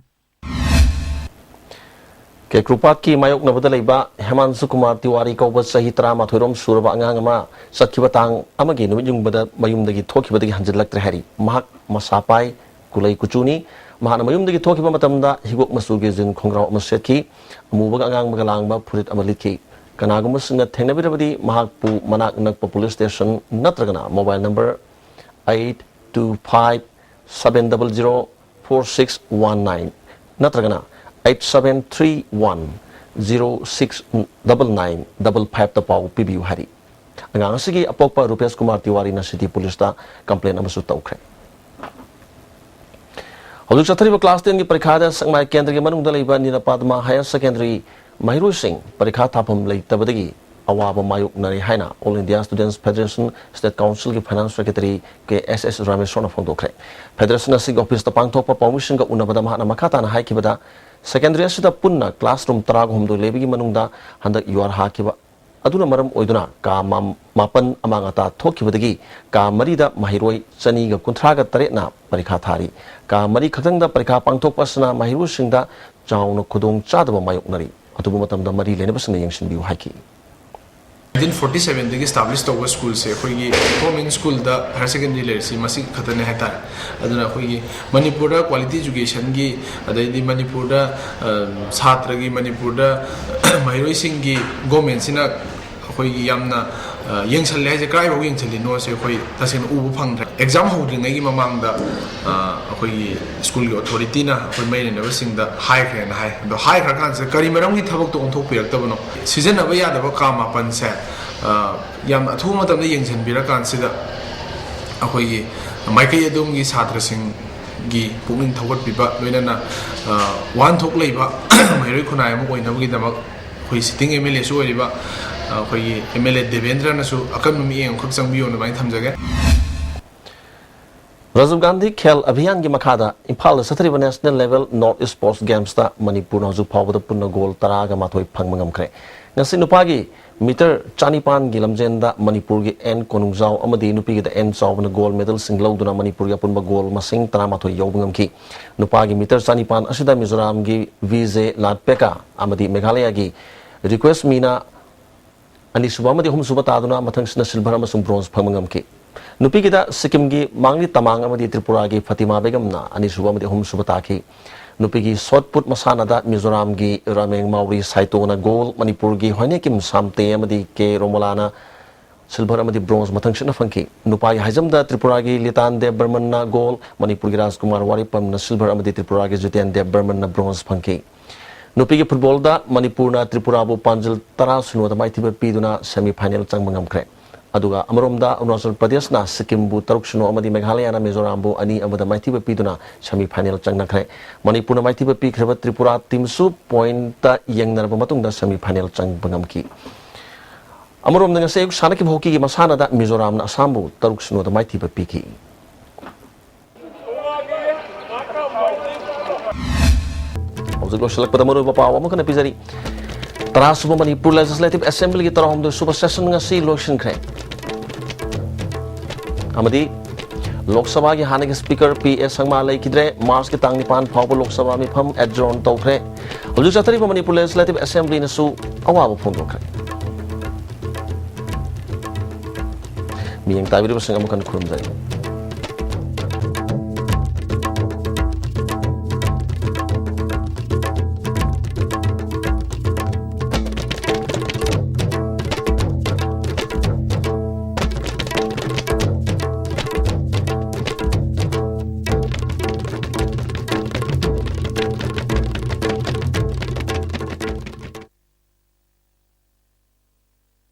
ꯀꯦꯀ꯭ꯔꯨꯄꯥꯠꯀꯤ ꯃꯥꯌꯣꯛꯅꯕꯗ ꯂꯩꯕ ꯍꯦꯃꯥꯟꯁꯨ ꯀꯨꯃꯥꯔ ꯇꯤꯋꯥꯔꯤ ꯀꯧꯕ ꯆꯍꯤ ꯇꯔꯥꯃꯥꯊꯣꯏꯔꯣꯝ ꯁꯨꯔꯕ ꯑꯉꯥꯡ ꯑꯃ ꯆꯠꯈꯤꯕ ꯇꯥꯡ ꯑꯃꯒꯤ ꯅꯨꯃꯤꯠ ꯌꯨꯡꯕꯗ ꯃꯌꯨꯝꯗꯒꯤ ꯊꯣꯛꯈꯤꯕꯗꯒꯤ ꯍꯟꯖꯤꯜꯂꯛꯇ꯭ꯔꯦ ꯍꯥꯏꯔꯤ꯫ ꯃꯍꯥꯛ ꯃꯁꯥ ꯄꯥꯏ, ꯀꯨꯂꯩ ꯀꯨꯆꯨꯅꯤ꯫ ꯃꯍꯥꯛꯅ ꯃꯌꯨꯝꯗꯒꯤ ꯊꯣꯛꯈꯤꯕ ꯃꯇꯝꯗ ꯍꯤꯒꯣꯛ ꯃꯆꯨꯒꯤ jean ꯈꯣꯡꯒ꯭ꯔꯥꯎ ꯑꯃ ꯁꯦꯠꯈꯤ꯫ ꯑꯃꯨꯕꯒ ꯑꯉꯥꯡꯕꯒ ꯂꯥꯡꯕ ꯐꯨꯔꯤꯠ ꯑꯃ ꯂꯤꯠꯈꯤ꯫ ꯀꯅꯥꯒꯨꯝꯕꯁꯤꯡꯅ ꯊꯦꯡꯅꯕꯤꯔꯕꯗꯤ ꯃꯍꯥꯛꯄꯨ ꯃꯅꯥꯛ ꯅꯛꯄ police station ꯅꯠꯇ꯭ꯔꯒꯅ mobile number eight two five seven double zero four six one nine ꯅꯠꯇ꯭ꯔꯒꯅ eight seven three one zero six double nine double fiveꯇ ꯄꯥꯎ ꯄꯤꯕꯤꯌꯨ ꯍꯥꯏꯔꯤ꯫ ꯑꯉꯥꯡ ꯑꯁꯤꯒꯤ ꯑꯄꯣꯛꯄ ꯔꯨꯄꯦꯁ ꯀꯨꯃꯥꯔ ꯇꯤꯋꯥꯔꯤꯅ ꯁꯤꯇꯤ ꯄꯨꯂꯤꯁꯇ ꯀꯝꯄ꯭ꯂꯦꯟ ꯑꯃꯁꯨ ꯇꯧꯈ꯭ꯔꯦ꯫ ꯍꯧꯖꯤꯛ ꯆꯠꯊꯔꯤꯕ ꯀ꯭ꯂꯥꯁ ꯇꯦꯟꯒꯤ ꯄꯔꯤꯈꯥꯗ ꯁꯦꯛꯃꯥꯏ ꯀꯦꯟꯗ꯭ꯔꯒꯤ ꯃꯅꯨꯡꯗ ꯂꯩꯕ ꯅꯤꯅꯄꯥꯗꯃꯥ ꯍꯥꯌꯔ ꯁꯦꯀꯦꯟꯗꯔꯤ ꯃꯍꯩꯔꯣꯏꯁꯤꯡ ꯄꯔꯤꯈꯥ ꯊꯥꯐꯝ ꯂꯩꯇꯕꯗꯒꯤ ꯑꯋꯥꯕ ꯃꯥꯌꯣꯛꯅꯔꯤ ꯍꯥꯏꯅ All India Students Federation State Councilꯒꯤ Finance Secretary ꯀꯦ ꯑꯦꯁ ꯑꯦꯁ ꯔꯥꯃꯦꯁꯣꯔꯅ ꯐꯣꯡꯗꯣꯛꯈ꯭ꯔꯦ꯫ ꯐꯦꯗꯔꯦꯁꯟ ꯑꯁꯤꯒꯤ ꯑꯣꯐꯤꯁꯇ ꯄꯥꯡꯊꯣꯛꯄ ꯄꯥꯎꯃꯤꯁꯤꯡꯒ ꯎꯅꯕꯗ ꯃꯍꯥꯛꯅ ꯃꯈꯥ ꯇꯥꯅ ꯍꯥꯏꯈꯤꯕꯗ, ꯁꯦꯀꯦꯟꯗꯔꯤ ꯑꯁꯤꯗ ꯄꯨꯟꯅ ꯀ꯭ꯂꯥꯁꯔꯨꯝ ꯇꯔꯥꯒ ꯍꯨꯝꯗꯣꯏ ꯂꯩꯕꯒꯤ ꯃꯅꯨꯡꯗ ꯍꯟꯗꯛ ꯌꯨꯍꯥꯔ ꯍꯥꯈꯤꯕ ꯑꯗꯨꯅ ꯃꯔꯝ ꯑꯣꯏꯗꯨꯅ ꯀꯥ ꯃꯥ-, ꯃꯥꯄꯟ ꯑꯃꯥꯡ ꯑꯇꯥ ꯊꯣꯛꯈꯤꯕꯗꯒꯤ ꯀꯥ ꯃꯔꯤꯗ ꯃꯍꯩꯔꯣꯏ ꯆꯅꯤꯒ ꯀꯨꯟꯊ꯭ꯔꯥꯒ ꯇꯔꯦꯠꯅ ꯄꯔꯤꯈꯥ ꯊꯥꯔꯤ꯫ ꯀꯥ ꯃꯔꯤ ꯈꯛꯇꯪꯗ ꯄꯔꯤꯈꯥ ꯄꯥꯡꯊꯣꯛꯄ ꯑꯁꯤꯅ ꯃꯍꯩꯔꯣꯏꯁꯤꯡꯗ ꯆꯥꯎꯅ ꯈꯨꯗꯣꯡ ꯆꯥꯗꯕ ꯃꯥꯌꯣꯛꯅꯔꯤ꯫ ꯑꯊꯨꯕ ꯃꯇꯝꯗ ꯃꯔꯤ ꯂꯩꯅꯕꯁꯤꯡꯅ ꯌꯦꯡꯁꯤꯟꯕꯤꯌꯨ ꯍꯥꯏꯈꯤ꯫ ꯅꯥꯏꯟꯇꯤꯟ ꯐꯣꯔꯇꯤ ꯁꯚꯦꯟꯗꯒꯤ ꯏꯁꯇꯥꯕ꯭ꯂꯤꯁ ꯇꯧꯕ ꯁ꯭ꯀꯨꯜꯁꯦ ꯑꯩꯈꯣꯏꯒꯤ ꯒꯣꯔꯃꯦꯟ ꯁ꯭ꯀꯨꯜꯗ ꯍꯥꯌꯔ ꯁꯦꯀꯦꯟꯗꯔꯤ ꯂꯩꯔꯤꯁꯤ ꯃꯁꯤ ꯈꯛꯇꯅꯦ ꯍꯥꯏꯇꯥꯔꯦ꯫ ꯑꯗꯨꯅ ꯑꯩꯈꯣꯏꯒꯤ ꯃꯅꯤꯄꯨꯔꯗ ꯀ꯭ꯋꯥꯂꯤꯇꯤ ꯏꯖꯨꯀꯦꯁꯟꯒꯤ, ꯑꯗꯩꯗꯤ ꯃꯅꯤꯄꯨꯔꯗ, ꯑ, ꯁꯥꯇ꯭ꯔꯒꯤ, ꯃꯅꯤꯄꯨꯔꯗ ꯃꯍꯩꯔꯣꯏꯁꯤꯡꯒꯤ ꯒꯣꯔꯃꯦꯟꯁꯤꯅ ꯑꯩꯈꯣꯏꯒꯤ ꯌꯥꯝꯅ, ꯑ, ꯌꯦꯡꯁꯜꯂꯦ ꯍꯥꯏꯁꯦ ꯀꯗꯥꯏꯐꯥꯎ ꯌꯦꯡꯁꯜꯂꯤꯅꯣꯁꯦ ꯑꯩꯈꯣꯏ ꯇꯁꯦꯡꯅ ꯎꯕ ꯐꯪꯗ꯭ꯔꯦ꯫ ꯑꯦꯛꯖꯥꯝ ꯍꯧꯗ꯭ꯔꯤꯉꯩꯒꯤ ꯃꯃꯥꯡꯗ, ꯑ, ꯑꯩꯈꯣꯏꯒꯤ ꯁ꯭ꯀꯨꯜꯒꯤ ꯑꯣꯊꯣꯔꯤꯇꯤꯅ ꯑꯩꯈꯣꯏ ꯃꯔꯤ ꯂꯩꯅꯕꯁꯤꯡꯗ ꯍꯥꯏꯈ꯭ꯔꯦꯅ ꯍꯥꯏ꯫ ꯑꯗꯣ ꯍꯥꯏꯈ꯭ꯔꯀꯥꯟꯁꯤꯗ ꯀꯔꯤ ꯃꯔꯝꯒꯤ ꯊꯕꯛꯇꯣ ꯑꯣꯟꯊꯣꯛꯄꯤꯔꯛꯇꯕꯅꯣ? ꯁꯤꯖꯤꯟꯅꯕ ꯌꯥꯗꯕ ꯀꯥ ꯃꯥꯄꯟꯁꯦ, ꯑ, ꯌꯥꯝꯅ ꯑꯊꯨꯕ ꯃꯇꯝꯗ ꯌꯦꯡꯁꯤꯟꯕꯤꯔꯀꯥꯟꯁꯤꯗ ꯑꯩꯈꯣꯏꯒꯤ ꯃꯥꯏꯀꯩ ꯑꯗꯣꯝꯒꯤ ꯁꯥꯇ꯭ꯔꯁꯤꯡꯒꯤ ꯄꯨꯛꯅꯤꯡ ꯊꯧꯒꯠꯄꯤꯕ, ꯂꯣꯏꯅꯅ, ꯑ, ꯋꯥꯍꯟꯊꯣꯛ ꯂꯩꯕ ꯃꯍꯩꯔꯣꯏ ꯈꯨꯟꯅꯥꯏ ꯑꯃ ꯑꯣꯏꯅꯕꯒꯤꯗꯃꯛ ꯑꯩꯈꯣꯏ ꯁꯤꯇꯤꯡ ꯑꯦꯝ ꯑꯦꯜ ꯑꯦꯁꯨ ꯑꯣꯏꯔꯤꯕ, ꯑ, ꯑꯩꯈꯣꯏꯒꯤ ꯑꯦꯝ ꯑꯦꯜ ꯑꯦ ꯗꯦꯕꯦꯟꯗ꯭ꯔꯅꯁꯨ ꯑꯀꯟꯕ ꯃꯤꯠꯌꯦꯡ ꯑꯃꯈꯛ ꯆꯪꯕꯤꯌꯣꯅ ꯑꯗꯨꯃꯥꯏꯅ ꯊꯝꯖꯒꯦ꯫ ꯔꯥꯖꯤꯕ ꯒꯥꯟꯙꯤ ꯈꯦꯜ ꯑꯚꯤꯌꯥꯟꯒꯤ ꯃꯈꯥꯗ ꯏꯝꯐꯥꯜꯗ ꯆꯠꯊꯔꯤꯕ national level north east sports ꯒꯦꯝꯁꯇ ꯃꯅꯤꯄꯨꯔꯅ ꯍꯧꯖꯤꯛ ꯐꯥꯎꯕꯗ ꯄꯨꯟꯅ ꯒꯣꯜ ꯇꯔꯥꯒ ꯃꯥꯊꯣꯏ ꯐꯪꯕ ꯉꯝꯈ꯭ꯔꯦ꯫ ꯉꯁꯤ ꯅꯨꯄꯥꯒꯤ ꯃꯤꯇꯔ ꯆꯅꯤꯄꯥꯟꯒꯤ ꯂꯝꯖꯦꯟꯗ ꯃꯅꯤꯄꯨꯔꯒꯤ ꯑꯦꯟ ꯀꯣꯅꯨꯡꯖꯥꯎ ꯑꯃꯗꯤ ꯅꯨꯄꯤꯒꯤꯗ ꯑꯦꯟ ꯆꯥꯎꯕꯅ ꯒꯣꯜ ꯃꯦꯗꯜꯁꯤꯡ ꯂꯧꯗꯨꯅ ꯃꯅꯤꯄꯨꯔꯒꯤ ꯑꯄꯨꯟꯕ ꯒꯣꯜ ꯃꯁꯤꯡ ꯇꯔꯥꯃꯥꯊꯣꯏ ꯌꯧꯕ ꯉꯝꯈꯤ꯫ ꯅꯨꯄꯥꯒꯤ ꯃꯤꯇꯔ ꯆꯅꯤꯄꯥꯟ ꯑꯁꯤꯗ ꯃꯤꯖꯣꯔꯥꯝꯒꯤ ꯚꯤ ꯖꯦ ꯂꯥꯠꯄꯦꯀꯥ ꯑꯃꯗꯤ ꯃꯦꯘꯥꯂꯌꯥꯒꯤ ꯔꯤꯀ꯭ꯋꯦꯁ ꯃꯤꯅ ꯑꯅꯤꯁꯨꯕ ꯑꯃꯗꯤ ꯑꯍꯨꯝꯁꯨꯕ ꯇꯥꯗꯨꯅ ꯃꯊꯪꯁꯤꯠꯅ ꯁꯤꯜꯚꯔ ꯑꯃꯁꯨꯡ ꯕ꯭ꯔꯣꯟꯖ ꯐꯪꯕ ꯉꯝꯈꯤ꯫ ꯅꯨꯄꯤꯒꯤꯗ ꯁꯤꯛꯀꯤꯝꯒꯤ ꯃꯥꯡꯂꯤ ꯇꯃꯥꯡ ꯑꯃꯗꯤ ꯇ꯭ꯔꯤꯄꯨꯔꯥꯒꯤ ꯐꯇꯤꯃꯥ ꯕꯦꯒꯝꯅ ꯑꯅꯤꯁꯨꯕ ꯑꯃꯗꯤ ꯑꯍꯨꯝꯁꯨꯕ ꯇꯥꯈꯤ꯫ ꯅꯨꯄꯤꯒꯤ ꯁꯣꯠ ꯄꯨꯠ ꯃꯁꯥꯟꯅꯗ ꯃꯤꯖꯣꯔꯥꯝꯒꯤ ꯔꯥꯃꯦꯡ ꯃꯥꯎꯔꯤ ꯁꯥꯏꯇꯣꯅ ꯒꯣꯜ, ꯃꯅꯤꯄꯨꯔꯒꯤ ꯍꯣꯏꯅꯦꯀꯤꯝ ꯁꯥꯝꯇꯦ ꯑꯃꯗꯤ ꯀꯦ ꯔꯣꯃꯣꯂꯥꯅ ꯁꯤꯜꯚꯔ ꯑꯃꯗꯤ ꯕ꯭ꯔꯣꯟꯖ ꯃꯊꯪꯁꯤꯠꯅ ꯐꯪꯈꯤ꯫ ꯅꯨꯄꯥꯒꯤ ꯍꯥꯏ ꯖꯝꯗ ꯇ꯭ꯔꯤꯄꯨꯔꯥꯒꯤ ꯂꯤꯇꯥꯟ ꯗꯦꯕ ꯕꯔꯃꯟꯅ ꯒꯣꯜ, ꯃꯅꯤꯄꯨꯔꯒꯤ ꯔꯥꯖꯀꯨꯃꯥꯔ ꯋꯥꯔꯤꯄꯝꯅ ꯁꯤꯜꯚꯔ ꯑꯃꯗꯤ ꯇ꯭ꯔꯤꯄꯨꯔꯥꯒꯤ ꯖꯤꯇꯦꯟ ꯗꯦꯕ ꯕꯔꯃꯟꯅ ꯕ꯭ꯔꯣꯟꯖ ꯐꯪꯈꯤ꯫ ꯅꯨꯄꯤꯒꯤ ꯐꯨꯠꯕꯣꯜꯗ ꯃꯅꯤꯄꯨꯔꯅ ꯇ꯭ꯔꯤꯄꯨꯔꯥꯕꯨ ꯄꯥꯟꯖꯤꯜ ꯇꯔꯥ ꯁꯤꯅꯣꯗ ꯃꯥꯏꯊꯤꯕ ꯄꯤꯗꯨꯅ ꯁꯦꯃꯤ ꯐꯥꯏꯅꯦꯜ ꯆꯪꯕ ꯉꯝꯈ꯭ꯔꯦ꯫ ꯑꯗꯨꯒ ꯑꯃꯔꯣꯝꯗ ꯑꯔꯨꯅꯥꯆꯜ ꯄ꯭ꯔꯗꯦꯁꯅ ꯁꯤꯛꯀꯤꯝꯕꯨ ꯇꯔꯨꯛ ꯁꯤꯅꯣ ꯑꯃꯗꯤ ꯃꯦꯘꯥꯂꯌꯥꯅ ꯃꯤꯖꯣꯔꯥꯝꯕꯨ ꯑꯅꯤ ꯑꯃꯗ ꯃꯥꯏꯊꯤꯕ ꯄꯤꯗꯨꯅ ꯁꯦꯃꯤ ꯐꯥꯏꯅꯦꯜ ꯆꯪꯅꯈ꯭ꯔꯦ꯫ ꯃꯅꯤꯄꯨꯔꯅ ꯃꯥꯏꯊꯤꯕ ꯄꯤꯈ꯭ꯔꯕ ꯇ꯭ꯔꯤꯄꯨꯔꯥ ꯇꯤꯝꯁꯨ ꯄꯣꯏꯟꯠꯇ ꯌꯦꯡꯅꯔꯕ ꯃꯇꯨꯡꯗ ꯁꯦꯃꯤ ꯐꯥꯏꯅꯦꯜ ꯆꯪꯕ ꯉꯝꯈꯤ꯫ ꯑꯃꯔꯣꯝꯗ ꯉꯁꯤ ꯑꯌꯨꯛ ꯁꯥꯟꯅꯈꯤꯕ ꯍꯣꯀꯤꯒꯤ ꯃꯁꯥꯟꯅꯗ ꯃꯤꯖꯣꯔꯥꯝꯅ ꯑꯁꯥꯝꯕꯨ ꯇꯔꯨꯛ ꯁꯤꯅꯣꯗ ꯃꯥꯏꯊꯤꯕ ꯄꯤꯈꯤ꯫ ꯍꯧꯖꯤꯛ ꯂꯣꯏꯁꯤꯜꯂꯛꯄꯗ ꯃꯔꯨꯑꯣꯏꯕ ꯄꯥꯎ ꯑꯃꯈꯛꯅ ꯄꯤꯖꯔꯤ꯫ ꯇꯔꯥꯁꯨꯕ ꯃꯅꯤꯄꯨꯔ ꯂꯦꯖꯤꯁꯂꯦꯇꯤꯚ ꯑꯦꯁꯦꯝꯕ꯭ꯂꯤꯒꯤ ꯇꯔꯥꯍꯨꯝꯗꯣꯏ ꯁꯨꯕ ꯁꯦꯁꯟ ꯉꯁꯤ ꯂꯣꯏꯁꯤꯟꯈ꯭ꯔꯦ꯫ ꯑꯃꯗꯤ ꯂꯣꯛ ꯁꯚꯥꯒꯤ ꯍꯥꯟꯅꯒꯤ ꯁ꯭ꯄꯤꯀꯔ ꯄꯤ ꯑꯦ ꯁꯪꯃꯥ ꯂꯩꯈꯤꯗ꯭ꯔꯦ꯫ ꯃꯥꯔꯆꯀꯤ ꯇꯥꯡ ꯅꯤꯄꯥꯟ ꯐꯥꯎꯕ ꯂꯣꯛ ꯁꯚꯥ ꯃꯤꯐꯝ ꯑꯦꯗꯖꯣꯔꯟ ꯇꯧꯈ꯭ꯔꯦ꯫ ꯍꯧꯖꯤꯛ ꯆꯠꯊꯔꯤꯕ ꯃꯅꯤꯄꯨꯔ ꯂꯦꯖꯤꯁꯂꯦꯇꯤꯚ ꯑꯦꯁꯦꯝꯕ꯭ꯂꯤꯅꯁꯨ ꯑꯋꯥꯕ ꯐꯣꯡꯗꯣꯛꯈ꯭ꯔꯦ꯫ ꯃꯤꯠꯌꯦꯡ ꯇꯥꯕꯤꯔꯤꯕꯁꯤꯡ ꯑꯃꯨꯛ ꯍꯟꯅ ꯈꯨꯔꯨꯝꯖꯔꯤ꯫